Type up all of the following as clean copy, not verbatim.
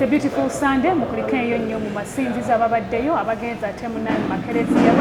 It's a beautiful Sunday. Mukulikeeyo nnyo mu masinzizo ababaddeyo, abagenza ate munange makereziya,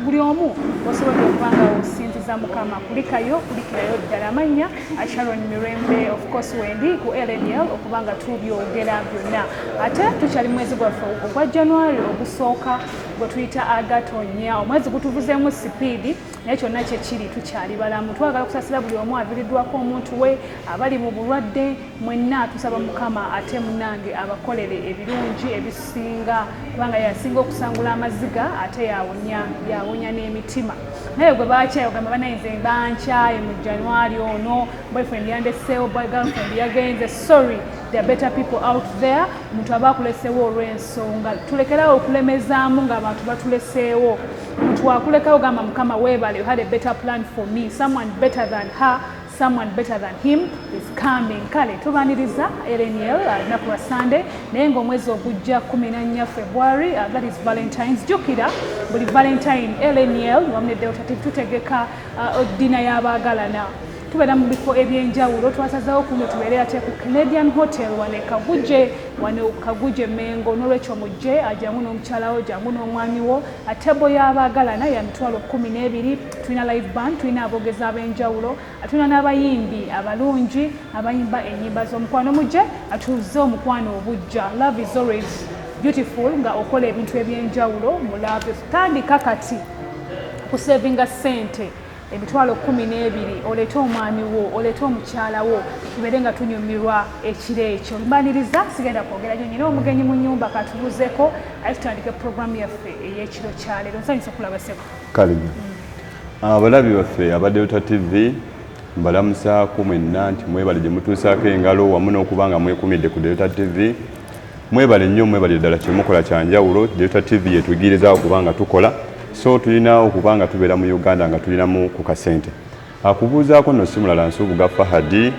buli omu osobodde okuba nga osinziza Mukama. Kulikayo, kulikirayo ddala. Amannya Sharon Mirembe, of course wendi ku LNL okuba nga tubyogera byonna. Ate tukyali mwezi gwaffe ogwa January ogusooka gwe tuyita Agatonya. Omwezi gutuvuzeemu sipiidi, naye kyonna kyekiri tukyali balamu. Twagala kusasira buli omu aviriddwako omuntu we, abali mu bulwadde mwenna. Tusaba Mukama ate munange abakolere ebirungi ebisinga, kubanga yasinga okusangula amaziga, ate yawonya, yawonya n'emitima. Naye gwe bakyaye ogamba, "Banayinze bankyaye mu January ono, boyfriend yandeseewo, boy girlfriend yagenze." Sorry, there are better people out there. Omuntu aba akuleseewo olw'ensonga. Tulekerawo okulemezaamu ng'abantu batuleseewo. Omuntu wakulekawo, gamba, "Mukama weebale, you had a better plan for me. Someone better than her, someone better than him is coming." Kale tubaniriza LNL lunaku lwa Sunday, naye ng'omwezi ogujja 14 February, that is Valentines. Jjukira buli Valentine LNL wamu ne Delta TV tutegeka dinner y'abaagalana. Tubeera mu bifo ebyenjawulo. Twasazeewo kuno tubeere ate ku Canadian Hotel wano e Kaguje, wano Kaguje Mengo. N'olwekyo mujje, jangu n'omukyalawo, jangu n'omwami wo. Table y'abaagalana ya 120,000. Tulina live band, tulina aboogezi ab'enjawulo, tulina n'abayimbi abalungi abayimba ennyimba z'omukwano. Mujje atuuze omukwano obujja. Love is always beautiful nga okola ebintu ebyenjawulo mu love. Tandika kati kusevinga ssente 120,000, oleete omwami wo, oleete omukyala wo, tubeere nga tunyumirwa ekiro ekyo. Mbaniriza, sigenda kwogera nyo, nyina omugenyi mu nyumba katubuuzeko aye tutandike puroguramu yaffe ey'ekiro kyaleero. Nsanyusa okulaba, ssebo. Kale nnyo. Abalabi baffe aba Delta TV, mbalamusaako mwenna nti mwebale gye mutuusaako engalo wamu n'okuba nga mwekumidde ku Delta TV. Mwebale nnyo, mwebale ddala, kyemukola kyanjawulo. Delta TV yetuyigirizaako okuba nga tukola, so tulina okuba nga tubeera mu Uganda nga tulinamu ku kasente. Akubuuzaako nno si mulala, Nsubuga Fahadi.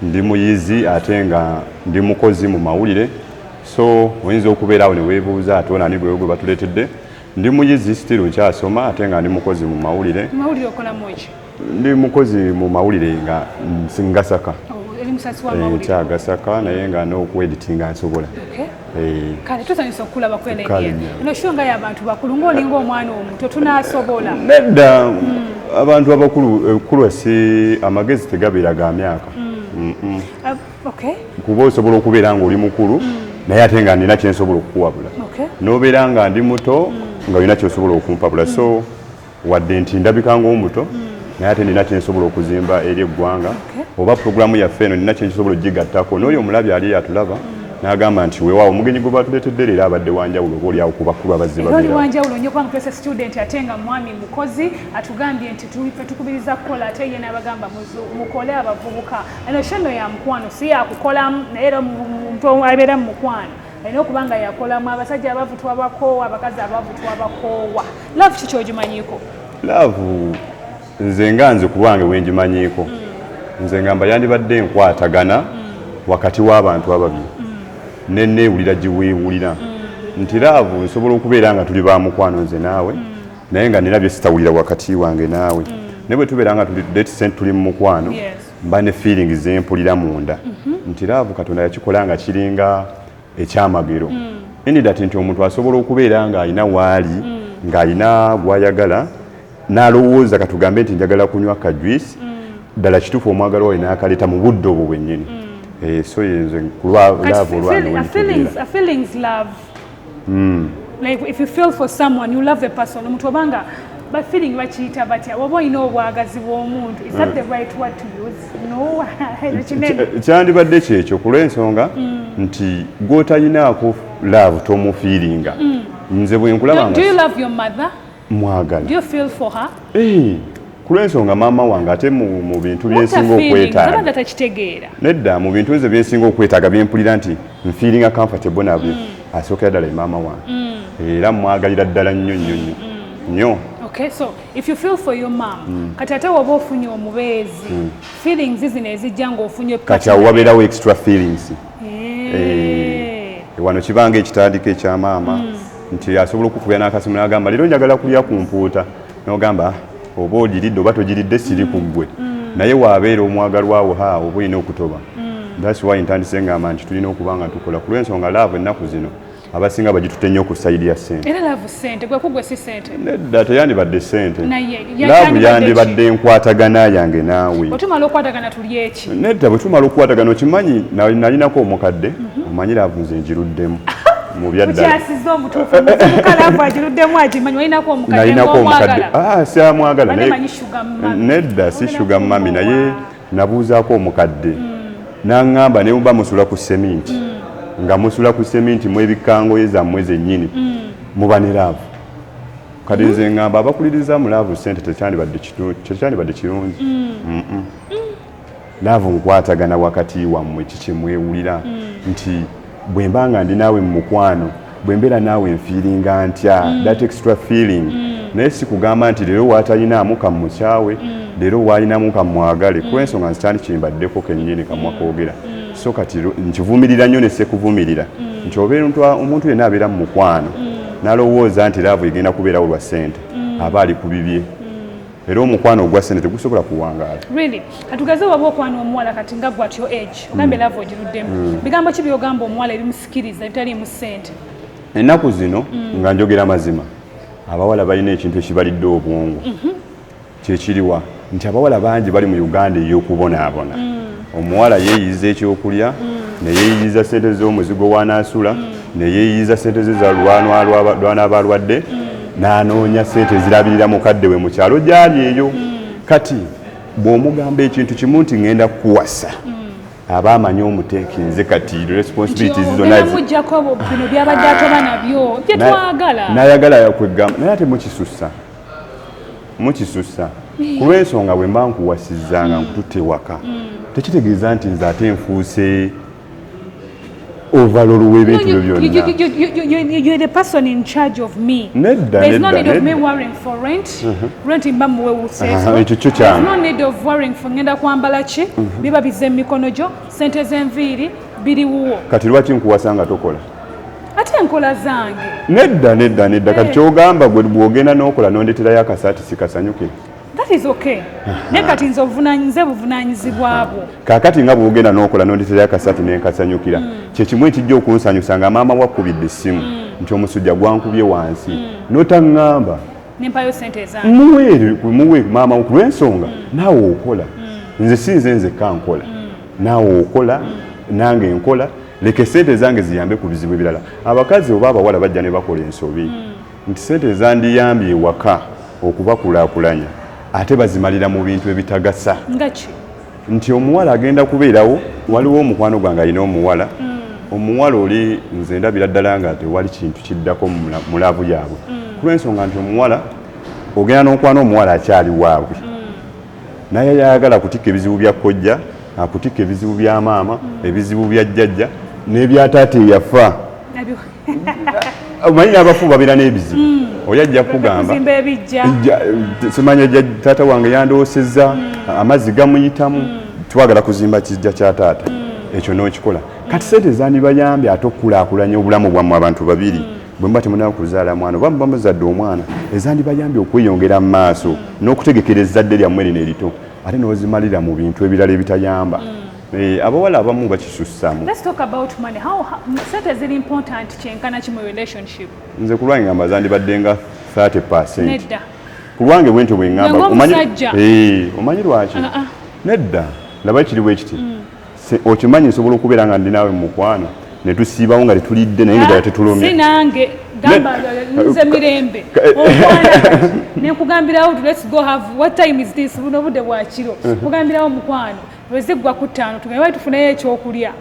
Ndi muyizi ate nga ndi mukozi mu mawulire, so oyinza okubeera awo ne weebuuza ate ono ani gwe batuleetedde. Ndi muyizi, still nkyasoma, ate nga ndi mukozi mu mawulire. Mawulire okolamu ki? Ndi mukozi mu mawulire nga ngasaka. Eri musasi wa mawulire? Nkyagasaka, naye nga n'okweditinga nsobola. Kale tusanyusa okulaba. Kale Kwelengera nnyo. eno show nga y'abantu bakulu, ng'olinga omwana omuto, tunaasobola? Nedda, abantu abakulu ekkulwa si amagezi tegabeera ga myaka. Kuba osobola okubeera ng'oli mukulu, naye ate nga nina kyensobola okukuwabula, n'obeera nga ndi muto nga olina kyosobola okumpabula. So wadde nti ndabika ng'omuto, naye ate nina kyensobola okuzimba eri eggwanga oba puroguramu yaffe eno nina kyensobola ogigattako n'oyo omulabi ali atulaba n'agamba nti weewaawo, omugenyi gwe batuleetedde leero abadde wanjawulo, oba oliawo ku bakulu abazze Era oli babeerawo. Wanjawulo nnyo kubanga tulese student ate nga mwami mukozi. Atugambye nti ffe tukubiriza kukola, ate ye n'abagamba mukole abavubuka. Eno show nno ya mukwano, si yakukolamu, naye era omuntu abeera mu mukwano alina okuba nga yakolamu. Abasajja abavu twabakoowa, abakazi abavu twabakoowa. Love ki kyogimanyiiko? Love nze nga nze ku lwange wengimanyiiko, nze ngamba yandibadde enkwatagana wakati w'abantu ababiri neneewulira giweewulira nti love. Nsobola okubeera nga tuli ba mukwano nze naawe, naye nga nina bye sitawulira wakati wange naawe, naye bwe tubeera nga tuli let's say tuli mu mukwano, mba ne feelings zempulira munda nti love Katonda yakikola nga kiringa ekyamagero in that nti omuntu asobola okubeera ng'alina waali ng'alina gw'ayagala n'alowooza, katugambe nti njagala kunywa ka juice, ddala kituufu omwagalwa we n'akaleeta mu budde obwo bwennyini. So yenze kulwa love olwange wengitegeera. Feelings, love, like if you feel for someone, you love the person. Omuntu obanga ba feeling bakiyita batya? Oba olina obwagazi bw'omuntu, is that the right word to use? No, kinene. Kyandibadde kyekyo ku lw'ensonga nti gw'otalinaako love tomufiiringa. Nze bwe nkulaba Do you nga love your mother? Mwagala. Do you feel for her? Ku lw'ensonga maama wange ate mu bintu byensinga okwetaaga Abanga takitegeera. Nedda, mu bintu nze byensinga okwetaaga, byempulira nti nfiiringa comfortable nabyo, asookera ddala emaama wange, era mwagalira ddala nnyo nnyo nnyo nnyo. Okay, so if you feel for your mom, kati ate woba ofunye omubeezi, feelings zino ezijja ng'ofunye Kati awo wabeerawo extra feelings. Wano kibanga ekitandika ekya maama nti asobola okukubya n'akasimu n'agamba, "Leero njagala kulya ku mpuuta," n'ogamba, "Ah, oba ogiridde oba togiridde siri ku ggwe." Naye waabeera omwagalwawo, ha, oba olina okutoba. That's why ntandise ngamba nti tulina okuba nga tukola, ku lw'ensonga love ennaku zino abasinga bagitutte nnyo ku side ya ssente. Era love sente, gwe kugwe si sente? Nedda, teyandibadde ssente. Naye love yandibadde yandibadde enkwatagana yange naawe. Bwe tumala okukwatagana tuli eki? Nedda, bwe tumala okukwatagana, okimanyi nalinako omukadde, omanyi love nze ngiruddemu mu byaddala. Kukyasiza omutuufu, omuvubuka love agiruddemu agimanyi. Walinako omukadde Nalinako omukadde. ng'omwagala? Ah, syamwagala. Bane manyi sugar mummy. Nedda, si Ogenda sugar mummy, naye kumbowa. Nabuuzaako omukadde n'aŋŋamba ne muba musula ku seminti, nga musula ku seminti mwebikka ngoye zammwe zennyini, muba ne love. Kati nze ŋŋamba abakuliriza mu love sente tekyandibadde kirungi. Love nkwatagana wakati wammwe, kikimwewulira nti bwe mba nga ndi naawe mu mukwano, bwe mbeera naawe nfeelinga ntya, that extra feeling. Naye si kugamba nti leero waatalinamu kamukyawe, leero waalinamu kamwagale, kulwensonga nze kyandi kimbaddeko kennyini kamwa koogera. So kati nkivumirira nnyo ne sekuvumirira nti obeera omuntu yenna abeera mu mukwano n'alowooza nti love egenda kubeerawo lwa ssente, aba ali ku bibye, era omukwano ogwa ssente tegusobola kuwangaala. Really, katugeze waba okwana omuwala kati nga gwe at your age ogambye love ogiruddemu, bigambo ki byogamba omuwala ebimusikiriza ebitaliimu ssente? Ennaku zino, nga njogera mazima, abawala balina ekintu ekibalidde obwongo. Kyekiriwa? Nti abawala bangi bali mu Uganda ey'okubonaabona. Omuwala yeeyiza ekyokulya, ne yeeyiza sente z'omuzigo w'anaasula, ne yeeyiza sente ze za lwanaaba alwadde, n'anoonya sente ezirabirira mukadde we mu kyalo gy'ali eyo. Kati bw'omugamba ekintu kimu nti ŋŋenda kukuwasa, aba amanyi omuteekinze kati responsibilities zonna. Ogenda muggyako bino byabadde atoba nabyo bye twagala. Nayagala kwegamba, naye ate mukisussa, mukisussa, ku lw'ensonga bwe mba nkuwasizza nga nkututte ewaka, tekitegeeza nti nze ate nfuuse overall w'ebintu byo byonna. You're the person in charge of me. Nedda, There's no nedda, need of me nedda. worrying for rent. Rent mba muwewuseezo. Aha, ekyo kyo There's kyange. no need of worrying for ngenda kwambala ki. Biba bize mu mikono gyo, sente z'enviiri biri wuwo. Kati lwaki nkuwasa nga tokola? Ate enkola zange. Nedda, nedda, nedda. Kati Eh. kyogamba gwe bw'ogenda n'okola n'ondeterayo akasaati sikasanyukire? That is okay. Naye kati nze nze buvunaanyizibwa bwo. Kaakati nga bw'ogenda n'okola n'ondeterayo akasaati nenkasanyukira, kyekimu ekijja okunsanyusa nga maama wakkubidde essimu nti omusujja gwankubye wansi, notaŋŋamba. Nempayo sente ezange. Muwe, muwe maama, ku lw'ensonga naawe okola. Nze si nze nzekka nkola, naawe okola, nange nkola. Leka esente ezange ziyambe ku bizibu ebirala. Abakazi oba abawala bajja ne bakola ensobi nti sente ezandiyambye ewaka okubakulaakulanya ate bazimalira mu bintu ebitagasa. Nga ki? Nti omuwala agenda kubeerawo, waliwo omukwano gwange alina omuwala. Omuwala oli nze ndabira ddala nga tewali kintu kiddako mu love yaabwe, ku lw'ensonga nti omuwala ogenda n'okwana omuwala akyali waabwe, naye yayagala kutikka ebizibu bya kojja, akutikka ebizibu bya maama, ebizibu bya jjajja n'ebya taata eyafa. Nabyo. Omanyi n'abafu babeera n'ebizibu. Oli ajja kugamba kuzimba ebijja. Simanya taata wange yandoosezza, amazzi gamuyitamu, twagala kuzimba kijja kya taata. Ekyo n'okikola. Kati sente zandibayambye ate okukulaakulanya obulamu bwammwe abantu babiri, bwe muba temunaba kuzaala mwana oba muba muzadde omwana, ezandibayambye okweyongera mu maaso n'okutegekera ezzadde lyammwe lino erito, ate n'ozimalira mu bintu ebirala ebitayamba. Abawala abamu bakisussaamu. Let's talk about money. How sente ziri important kyenkana ki mu relationship? Nze ku lwange ngamba zandibadde nga 30. Nedda. Ku lwange bwentyo bwe ŋŋamba. Gwe ng'omusajja. Omanyi lwaki? Ah, ah. Nedda, laba kiri bwe kiti. Okimanyi nsobola okubeera nga ndi naawe mu mukwano ne tusiibawo nga tetulidde, naye nga ddala tetulumye. Si nange gamba nze mirembe okwana kati nenkugambirawo tu let's go have, what time is this, buno budde bwa kiro, kugambirawo mukwano lweziggwa ku 5 tugende bali tufuneyo ekyokulya.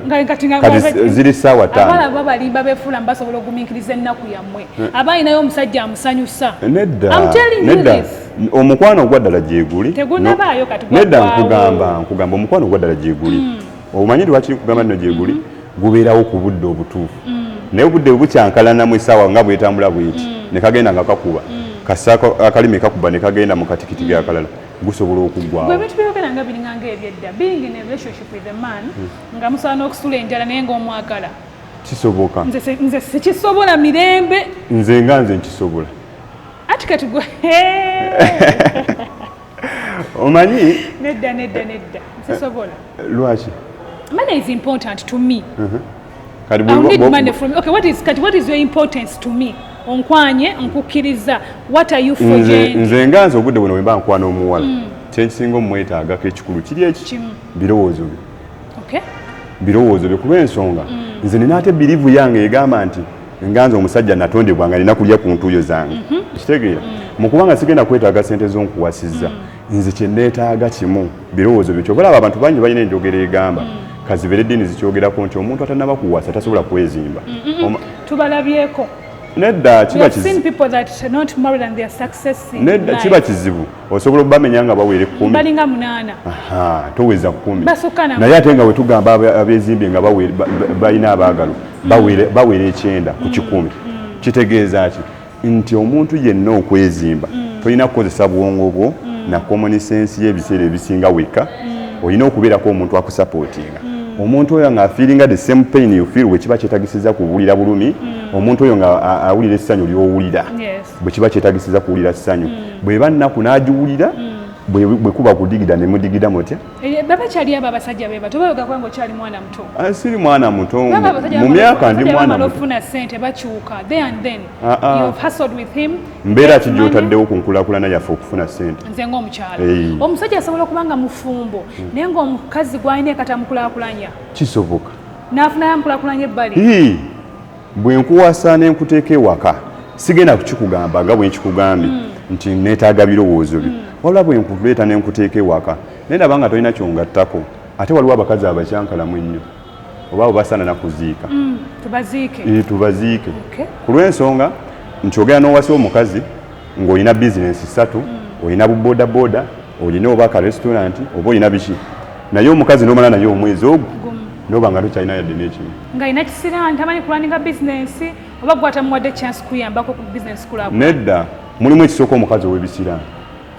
Nga kati nga Kati ziri ssaawa 5. Abawala babalimba, befuula mbasobola ogumiikiriza ennaku yammwe. Aba alinayo omusajja amusanyusa. Nedda. I'm telling you Nedda. this. Omukwano ogwa ddala gyeguli. Tegunnabaayo kati Nedda. gwaggwawo. Nkugamba omukwano ogwa ddala gyeguli. Omanyi lwaki nkugamba nno gyeguli? Gubeerawo ku budde obutuufu, naye obudde bwe bukyankalanamu, essaawa nga bwetambula bweti ne kagenda nga kakuba kasaako akalimi kakuba ne kagenda mu katikiti akalala, gusobola Gwe okuggwawo. Ebintu byogera nga biringa nga ebyedda. Being in a relationship with a man nga musobola n'okusula enjala naye ng'omwagala. Kisoboka. Nze sikisobola mirembe. Nze nga nze nkisobola. Ati kati gwe Omanyi Nedda, nedda, nedda, sisobola. Lwaki? Money is important to me. Kati I will need money from you. Okay, kati what is your importance to me? Onkwanye, nkukkiriza. What are you for gyendi? Nze nga nze, obudde buno bwe mba nkwana omuwala, kyenkisinga omwetaagako ekikulu kiri eki? Kimu. Birowoozo bye. Birowoozo bye, kulw'ensonga nze nina ate belief yange egamba nti nga nze omusajja natondebwa nga nina kulya ku ntuuyo zange. Kitegeera mu kubanga sigenda kwetaaga sente z'onkuwasizza. Nze kye neetaaga kimu, birowoozo bye. Kyova olaba abantu bangi balina enjogera egamba, kazibere eddiini zikyogerako, nti omuntu atannaba kuwasa tasobola kwezimba. Tubalabyeko. Nedda, We kiba have seen kizibu. people that are not married and they are successing in Nedda, life. kiba kizibu. Osobola obamenya nga bawera 10. Balinga munaana. Aha, toweza 10. Basukka na Naye ate nga wetugamba abeezimbye nga balina abaagalo bawera 90%, kitegeeza ki? Nti omuntu yenna okwezimba tolina kukozesa bwongo bwo na common sense y'ebiseera ebisinga wekka. Olina okubeerako omuntu akusupportinga, omuntu oyo nga afeelinga the same pain you feel bwe kiba kyetagisiza kuwulira bulumi, omuntu oyo nga awulira essanyu ly'owulira bwe kiba kyetagisiza kuwulira ssanyu, bweba nnaku n'agiwulira, bwe kuba kudigida ne mudigida mutya. Eh, babakyali abo abasajja be bato bayoga kubanga okyali mwana muto. Ah, siri mwana muto. Baba abasajja Mu myaka ndi abasajja mwana bamala muto. okufuna ssente bakyuka there and then. Ah, ah. You have hustled with him. Mbeera ki Money. gy'otaddewo ku nkulaakulana yaffe okufuna ssente? Nze ng'omukyala, omusajja asobola okuba nga mufumbo naye ng'omukazi gw'alina ekatamukulaakulanya? Kisoboka. N'afunayo amukulaakulanya ebbali? Hii, bwe nkuwasa ne nkuteeka ewaka, sigenda kukikugamba nga bwe nkikugambye nti neetaaga birowoozo byo. Wabula bwe nkuleeta ne nkuteeka ewaka naye ndaba nga tolina kyongattako, ate waliwo abakazi abakyankalamu ennyo oba abo basaana nakuziika. Tubaziike. Eh, tubaziike. Okay. Ku lw'ensonga nti ogenda n'owasa omukazi ng'olina bizinesi ssatu, olina bubodaboda, olina oba ka restaurant oba olina biki, naye omukazi n'omala naye omwezi ogwo Gumu. noba nga tokyalina yadde n'ekimu. Ng'alina kisiraani, tamanyi kulwaninga bizinensi, oba gwe atamuwadde chance kuyambako ku bizinensi kulaakulana? Nedda, mulimu ekisooka, omukazi ow'ebisiraani.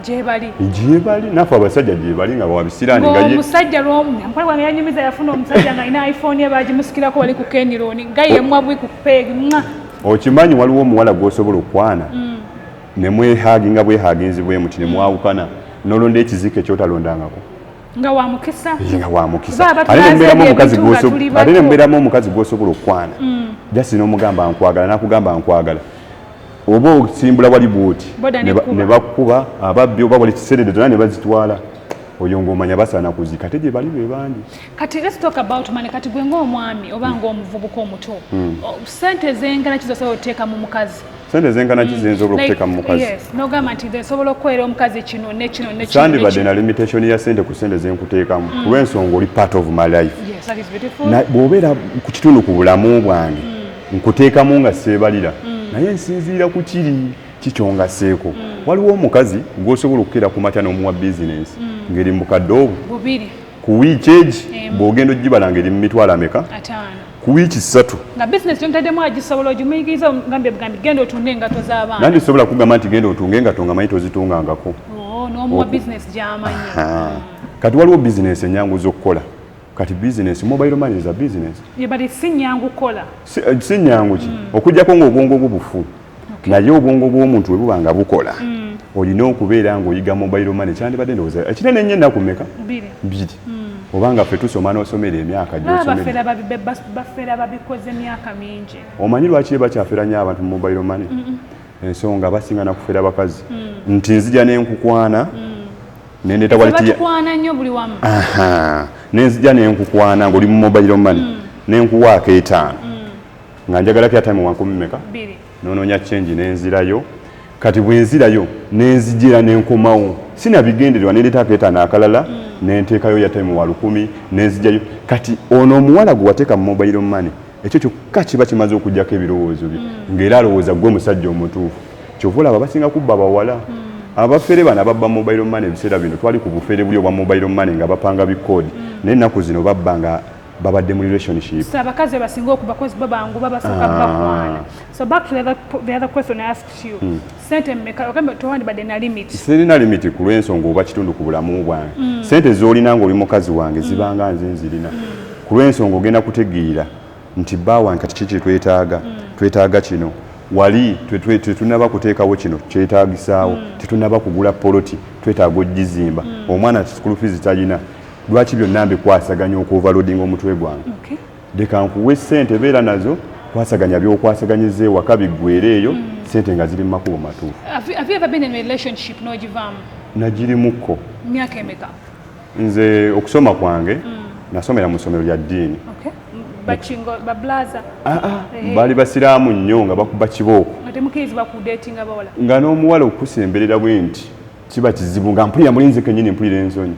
Gye bali. Gyebali, naffe abasajja gyebali nga wabisiraani nga ye Ng'omusajja lwomu, mukwano gwange yanyumiza, yafuna omusajja ng'alina iPhone ye, bagimusikirako wali ku Kenironi nga yemwa bwi ku peegi mwa. Okimanyi waliwo omuwala gw'osobola okwana ne mwehaginga bwehaginzi bwe muti ne mwawukana n'olonda ekizike kyotalondangako. Nga wa mukisa. Ye nga wa mukisa. Baba Ate ne mubeeramu batulaze omukazi ebintu nga tuli ate ne bato. mubeeramu omukazi gw'osobola okwana just n'omugamba nkwagala, n'akugamba nkwagala, oba osimbula wali bwoti Boda ne nekkuba. bakkuba ababbi oba wali kiseredde zonna ne bazitwala, oyo ng'omanya basaana kuziika, ate gye bali be bangi. Kati let's talk about money. Kati gwe ng'omwami oba ng'omuvubuka omuto, sente zenkana kizosobola okuteeka mu mukazi? Sente zenkana ki zensobola okuteeka mu mukazi? Yes, n'ogamba nti nze nsobola okukolera omukazi kino ne kino ne kino ne Sandibadde kino. na limitation ya sente ku sente zenkuteekamu, kulw'ensonga oli part of my life. Yes, that is beautiful. Bw'obeera ku kitundu ku bulamu bwange, nkuteekamu nga seebalira, naye nsinziira ku kiri kikyongaseeko. Waliwo omukazi gw'osobola okukeera ku makya n'omuwa bizinensi ng'eri mu bukadde obwo 2. Ku wiiki egi Emu. bw'ogenda ogibala ng'eri mu mitwalo ameka? 50. Ku wiiki 3. Nga bizinesi gyomutaddemu agisobola, ogimuyigiriza, ogambye bugambi genda otunde engato z'abaana. Nandi sobola kugamba nti genda otunge engato nga manyi tozitungangako. Oh, n'omuwa bizinesi gy'amanyi. Ah. Kati waliwo bizinensi enyangu z'okukola. Kati bizinensi mobile money is a business. Yeah, but si nyangu kukola. Si nyangu ki okuggyako ng'obwongo bwo bufu, naye obwongo bw'omuntu bwe buba nga bukola, olina okubeera ng'oyiga mobile money. Kyandibadde ndowooza ekinene ennyo ennaku meka? 2. 2, obanga ffe tusoma n'osomera emyaka Baba gy'osomera. Bafera babikoze emyaka mingi. Omanyi lwaki bakyafera nnyo abantu mu mobile money? Ensonga basinga nakufera bakazi, nti nzija nenkukwana nendeeta wallet ya Batukwana nnyo buli wamu. Aha, nenzija nenkukwana ng'oli mu mobile money, nenkuwaako 5 nga njagalako airtime wa 10 meka? 2. Nonoonya change nenzirayo. Kati bwenzirayo nenzijira nenkomawo sinabigendererwa, nendeetako 5 akalala, nenteekayo airtime wa 1000, nenzijayo. Kati ono omuwala gwe wateeka mu mobile money, ekyo kyokka kiba kimaze okugjako ebirowoozo bye, ng'era alowooza gwe musajja omutuufu. Kyova olaba basinga kubba bawala. Abafere bano ababba mobile money, ebiseera bino twali ku bufere buli obwa mobile money nga bapanga bikoodi, naye ennaku zino babba nga babadde mu relationship. So abakazi basinga okuba kozi bo bangu, babasooka bakwana. So back to the other question I asked you. Sente mmeka? Ogambye tewandibadde na limit. Sirina limit ku lw'ensonga oba kitundu ku bulamu bwange. Sente z'olina ng'oli mukazi wange zibanga nze nzirina, ku lw'ensonga ogenda kutegeera nti bba wange kati kiki twetaaga, twetaaga kino, wali tetunaba kuteekawo kino kyetaagisaawo, tetunaba kugula poloti, twetaaga ogizimba, omwana school fees talina. Lwaki byonna mbikwasaganya okuoverloadinga omutwe gwange? Leka nkuwe ssente, beera nazo, kwasaganya byokwasaganyiza ewaka biggwere eyo, ssente nga ziri mu makubo matuufu. Have you ever been in a relationship n'ogivaamu? Nagirimukko. Myaka emeka? Nze okusoma kwange nasomera mu ssomero lya ddiini. Okay. Bakingo bablaza? Ah, ah, baali basiraamu nnyo nga bakuba kibooko. Nga temukirizibwa ku datinga bawala? Nga n'omuwala okukusemberera bwe nti kiba kizibu, nga mpulira mulinze kennyini, mpulira ensonyi.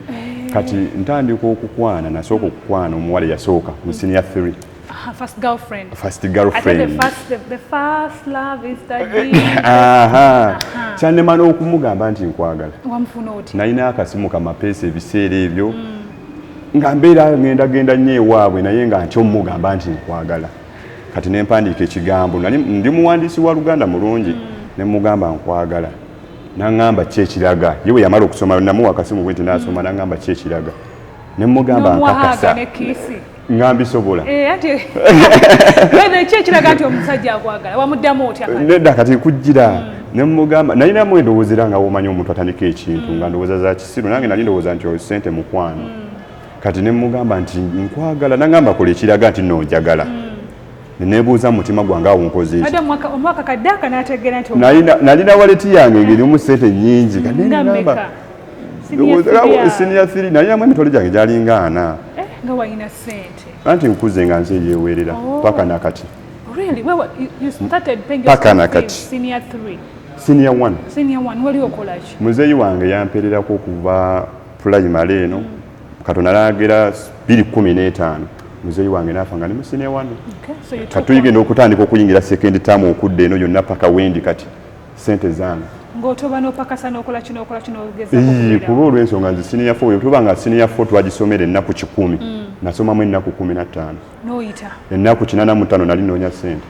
Kati ntandika okukwana, nasooka okukwana omuwala eyasooka mu senior 3. Aha, first girlfriend. First Ate the girlfriend. first love is the deep. Aha, kyannema n'okumugamba nti nkwagala. Wamufuna oti? Nalina akasimu kamapeesa ebiseera ebyo, nga mbeera ngenda genda nnyo ewaabwe, naye nga ntya omugamba nti nkwagala. Kati nempandiika ekigambo, nali ndi muwandiisi wa Luganda mulungi, ne mugamba nkwagala. Naŋŋamba ki ekiraga? Ye bwe yamala okusoma, namuwa akasimu bwe nti n'asoma, naŋŋamba ki ekiraga? Ne mugamba N'omuwahaga nkakasa ne kiss. Nga mbisobola. Eh, ati whether ki ekiraga nti omusajja akwagala? Wamuddamu otya kati? Nedda, kati nkujjira ne mugamba nalinamu endowooza, era nga womanyi omuntu atandika ekintu nga ndowooza za kisiru, nange nali ndowooza nti oyo ssente mukwano. Kati ne mugamba nti nkwagala, nagamba kola ekiraga nti nno njagala. Neneebuuza mu mutima gwange, awo nkoze eki? Ate omwaka kaddaaka n'ategeera nti Nalina wallet yange ng'erimu ssente nnyingi. Kati Nga nengamba mmeka? Senior senior 3 nalinamu emitwalo gyange gyalinga 40. Eh, nga walina ssente. Anti nkuze nga nze yeewerera. Oh. Paka nakati. Really? Where, you started paying your Paka school nakati. fees senior 3? Senior 1. Senior 1 wali okola ki? Muzeeyi wange yampererako okuva pulayimale eno. Katonda nagera 215 muzeeyi wange naafa nga ndi mu senior 1. Okay. So you took Katuyigenda okutandika okuyingira second term, okudda eno yonna paka wendi kati sente zange. Ng'otoba n'opakasa n'okola kino, okola kino, ogezaako Ii, okubeerawo. Kuba olw'ensonga nze senior 4, tuba nga senior 4 twagisomera ennaku 100, nasomamu ennaku 15. N'oyita. Ennaku 85 nali noonya sente.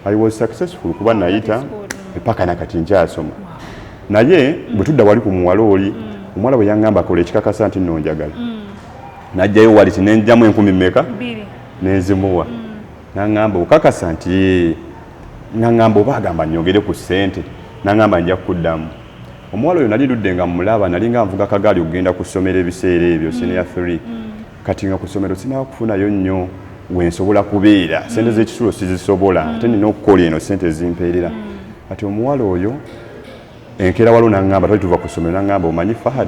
I was successful kuba nayita. That is good. Paka nakati nkyasoma. Naye bwe tudda wali ku muwala oli, omuwala bwe yaŋŋamba kola ekikakasa nti nno njagala, najjayo wallet nenjamu 2000 mmeka? 2. Nenzimuwa, naŋŋamba okakasa nti "Ee." Naŋŋamba oba agamba nyongere ku ssente, naŋŋamba nja kuddamu. Omuwala oyo nali ludde nga mulaba, nali nga nvuga kagaali okugenda ku ssomero ebiseera ebyo senior 3. Kati nga ku ssomero sinaba kufunayo nnyo wensobola kubeera, sente z'ekisulo sizisobola, ate nina okukola eno sente ezimpeerera. Kati omuwala oyo enkeera waliwo naŋŋamba, twali tuva ku ssomero, naŋŋamba omanyi Fahad,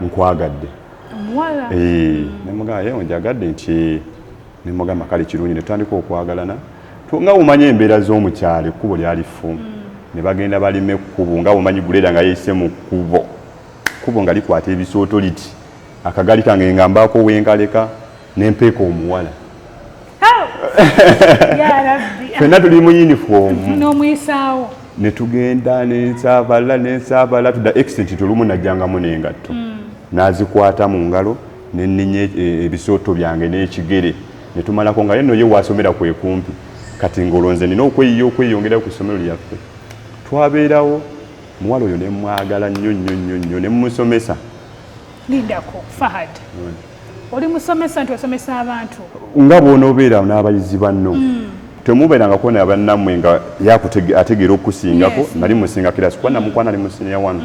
nkwagadde. Omuwala? Eh, nemugamba ye onjagadde nti nemugamba kale kirungi, netutandika okwagalana. Nga omanyi embeera z'omukyalo, ekkubo lyali ffu, ne bagenda balima ekkubo, nga omanyi guleera nga yeeyise mu kkubo, kkubo nga likwata ebisooto liti, akagali kange nga mbaako wenkaleka nempeeka omuwala. Ya Rabbi. Ffenna tuli mu uniform. N'omuyisaawo. Ne tugenda nensaabala nensaabala tudda extent tolumu najjangamu n'engatto n'azikwata mu ngalo, nenninya ebisooto byange n'ekigere ne tumalako, nga ye nno ye waasomera kwe kumpi. Kati ng'olwo nze nina okweyiya okweyongerayo ku ssomero lyaffe. Twabeerawo, muwala oyo ne mwagala nnyo nnyo nnyo nnyo, ne mmusomesa. Lindako, Fahad, oli musomesa nti osomesa abantu? Nga bw'onoobeera n'abayizi banno, temubeerangako nabannammwe nga ategeera okukusingako. Nali musinga class kuba namukwana ali mu senior one.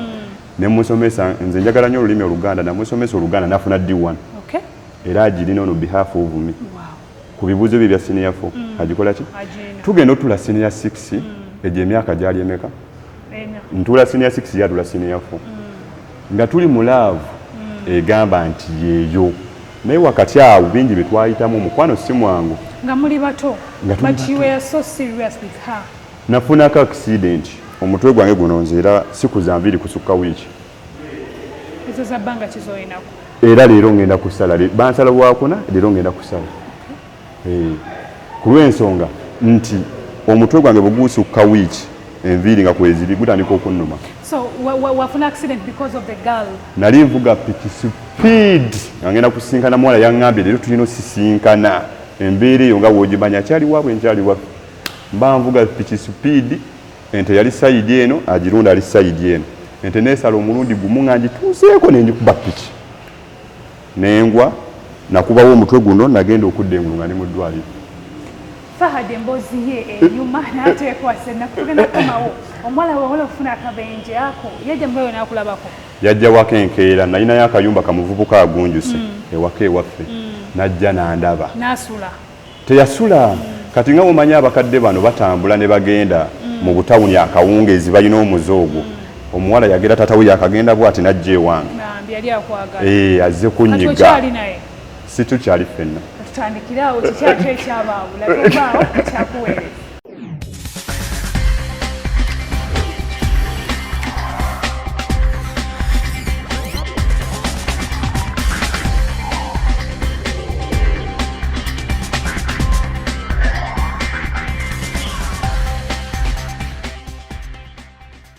Ne musomesa, nze njagala nnyo olulimi Oluganda, namusomesa Oluganda nafuna D1. Era agirina on behalf of me. Ku bibuuzo bye bya senior 4 agikola ki? Agirina. Tugenda otula senior 6, egyo emyaka gyali emeka? 4. Ntula senior 6, yatula senior 4, nga tuli mu love egamba nti yeeyo, naye wakati awo bingi bye twayitamu, omukwano si mwangu. Nga muli bato. Nga tuli But you were so serious with her. Nafunako accident, omutwe gwange guno nze era sikuza nviiri kusukka wiiki. Ezo za bbanga kizoyinako? Era leero ngenda kusala, bansala lwakuna, leero ngenda kusala. Eh, ku lw'ensonga nti omutwe gwange bwegusukka wiiki enviiri nga kweziri gutandika okunnuma. So wafuna accident because of the girl? Nali nvuga piki speed nga ngenda kusinkana muwala, yaŋŋambye leero tulina osisinkana. Embeera eyo nga bw'ogimanya, akyali waabwe nkyali waffe, mba nvuga piki speed, ente yali side eno, agirunda ali side eno, ente neesala omulundi gumu nga ngituuseeko nengikuba piki nengwa, nakubawo omutwe guno, nagenda okudda engulu nga ndi mu ddwaliro. Fahad emboozi ye enyuma n'ateekwasa ennaku. Tugenda kukomawo. Omuwala wawala okufuna akabenje ako, yajja mubayo n'akulabako? Yajja waka enkeera. Nalinayo akayumba kamuvubuka agunjuse ewaka ewaffe. Najja n'andaba. N'asula? Teyasula. Kati nga mumanyi, abakadde bano batambula ne bagenda mu butawuni akawungeezi, balina omuze ogwo. Omuwala yagera taata we yakagenda bwati najja ewange. Bambi, yali akwagala. Eh, azze Kati kunyiga. okyali naye? Situkyali ffenna. Tutandikire awo, kikyaki ekyabaawula? Tovaawo, kyakuweereza.